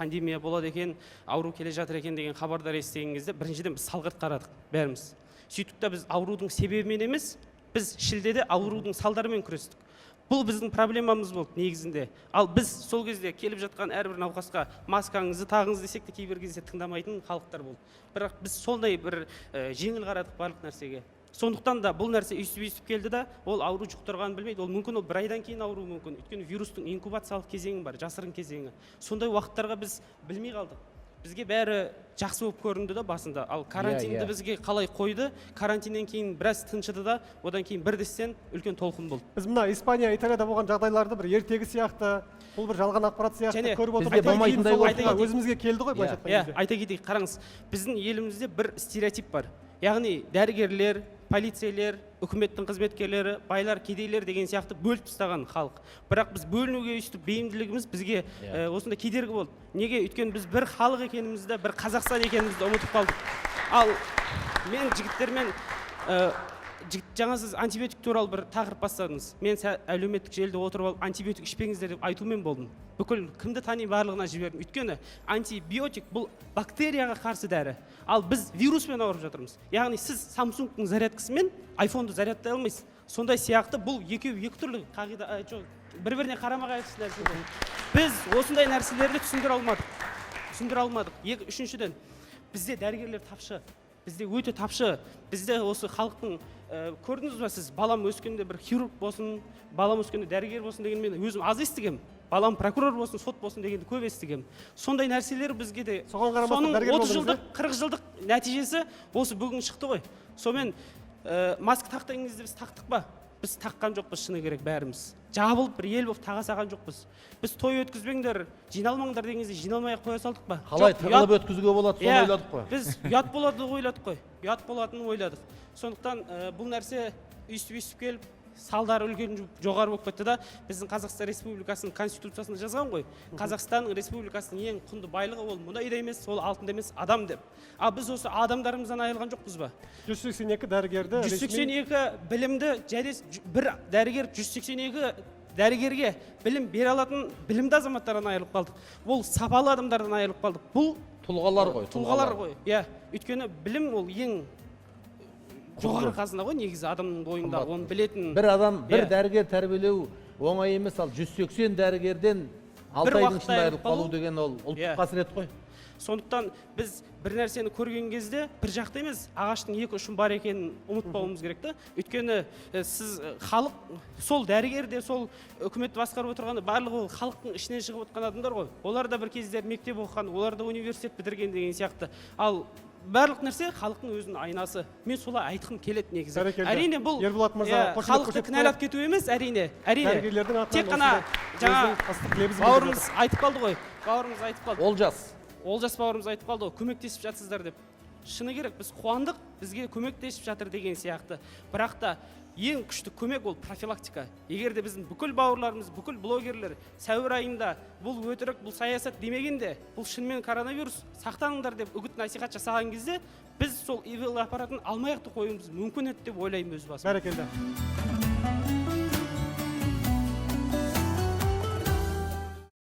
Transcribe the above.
Пандемия болады екен, ауру келе жатыр екен деген хабардар естіген кезде, біріншіден, біз салғырт қарадық бәріміз. Сөйттік та, біз аурудың себебімен емес, біз шілдеде аурудың салдарымен күрестік. Бұл біздің проблемамыз болды негізінде. Ал біз сол кезде келіп жатқан әрбір науқасқа «маскаңызды тағыңыз» десек те, кейбір кезде тыңдамайтын халықтар болды. Бірақ біз сондай бір жеңіл қарадық барлық нәрсеге. Сондықтан да бұл нәрсе өйстіп өйстіп келді да, ол ауру жұқтырғанын білмейді. Ол мүмкін, ол бір айдан кейін ауруы мүмкін, өйткені вирустың инкубациялық кезеңі бар, жасырын кезеңі. Сондай уақыттарға біз білмей қалдық. Бізге бәрі жақсы болып көрінді да басында. Ал карантинді бізге қалай қойды, карантиннен кейін біраз тыншыды да, одан кейін бірдестен үлкен толқын болды. Біз мына Испания, Италияда болған жағдайларды бір ертегі сияқты, бұл бір жалған ақпарат сияқты Және көріп бізде отырмыз. Кейін болмайтындай сол болды. оқиға өзімізге келді ғой, былайша айтқан кезде. Айта кетейік, қараңыз, біздің елімізде бір стереотип бар, яғни дәрігерлер, полицейлер, үкіметтің қызметкерлері, байлар, кедейлер деген сияқты бөліп тастаған халық. Бірақ біз бөлінуге өйстіп бейімділігіміз бізге осындай кедергі болды. Неге? Өйткені біз бір халық екенімізді, бір Қазақстан екенімізді ұмытып қалдық. Ал мен жігіттермен жігіт, жаңа сіз антибиотик туралы бір тақырып бастадыңыз. Мен әлеуметтік желіде отырып алып, «антибиотик ішпеңіздер» деп айтумен болдым. Бүкіл кімді танимын, барлығына жібердім. Өйткені антибиотик — бұл бактерияға қарсы дәрі, ал біз вируспен ауырып жатырмыз. Яғни сіз Самсунгтың зарядкасымен айфонды зарядтай алмайсыз. Сондай сияқты бұл екеуі екі түрлі қағида, жоқ, бір біріне қарама қайшы нәрсе. Біз осындай нәрселерді түсіндіре алмадық, түсіндіре алмадық. Екі, үшіншіден, бізде дәрігерлер тапшы, бізде өте тапшы. Бізде осы халықтың көрдіңіз ба сіз, «балам өскенде бір хирург болсын, балам өскенде дәрігер болсын» деген мен өзім аз естігемін. «Балам прокурор болсын, сот болсын» дегенді көп естігемін. Сондай нәрселер бізге де Соған қарамастан соның дәрігер 30 болдыңыз, жылдық, 40 жылдық нәтижесі осы бүгін шықты ғой. Сонымен маска тақ деген кезде біз тақтық па? Біз таққан жоқпыз, шыны керек. Бәріміз жабылып, бір ел болып таға салған жоқпыз. Біз «той өткізбеңдер, жиналмаңдар» деген кезде жиналмай ақ қоя салдық па? Қалай Жоқ, тығылып өткізуге болады, соны ойладық қой. Біз ұят болады ойладық қой, ұят болатынын ойладық. Сондықтан бұл нәрсе өйстіп өйстіп келіп, салдары үлкен, жоғары болып кетті да. Біздің Қазақстан Республикасының Конституциясында жазған ғой: Қазақстан Республикасының ең құнды байлығы ол мұнай да емес, ол алтын да емес, адам деп. Ал біз осы адамдарымыздан айырылған жоқпыз ба? 182 дәрігерді 182 білімді және бір дәрігер 182 дәрігерге білім бере алатын білімді азаматтардан айырылып қалдық. Ол сапалы адамдардан айырылып қалдық. Бұл Тұлғалар ғой. Тұлғалар ғой, иә. Өйткені білім ол ең жоғары қазына ғой негізі адамның бойында. Қымбат. Оны білетін Бір адам, бір дәрігер тәрбиелеу оңай емес, ал 180 дәрігерден 6 айдың уақытта ішінде айырылып қалу қалу деген ол ұлттық қасірет қой. Сондықтан біз бір нәрсені көрген кезде бір жақты емес, ағаштың екі ұшын бар екенін ұмытпауымыз керек та. Өйткені сіз халық, сол дәрігер де, сол үкіметті басқарып отырған барлығы ол халықтың ішінен шығып отырған адамдар ғой. Олар да бір кездері мектеп оқыған, олар да университет бітірген деген сияқты. Ал барлық нәрсе халықтың өзінің айнасы. Мен солай айтқым келеді негізі. Бәрекелді. Әрине, бұл Ерболат мырза, иә, қошемет халықты көрсетіп кінәлап кету емес, әрине, әрине. Дәрігерлердің атынан Тек қана осындай жаңа өзінің ыстық лебізін білдіріп бауырымыз айтып қалды ғой, бауырымыз айтып қалды. Олжас. Олжас бауырымыз айтып қалды ғой, «көмектесіп жатсыздар» деп. Шыны керек, біз қуандық, бізге көмектесіп жатыр деген сияқты. Бірақ та ең күшті көмек ол профилактика. Егер де біздің бүкіл бауырларымыз, бүкіл блогерлер сәуір айында «бұл өтірік, бұл саясат» демегенде, «бұл шынымен коронавирус, сақтаныңдар» деп үгіт насихат жасаған кезде, біз сол ИВЛ аппаратын алмай ақ та қоюымыз мүмкін еді деп ойлаймын өз басым. Бәрекелді.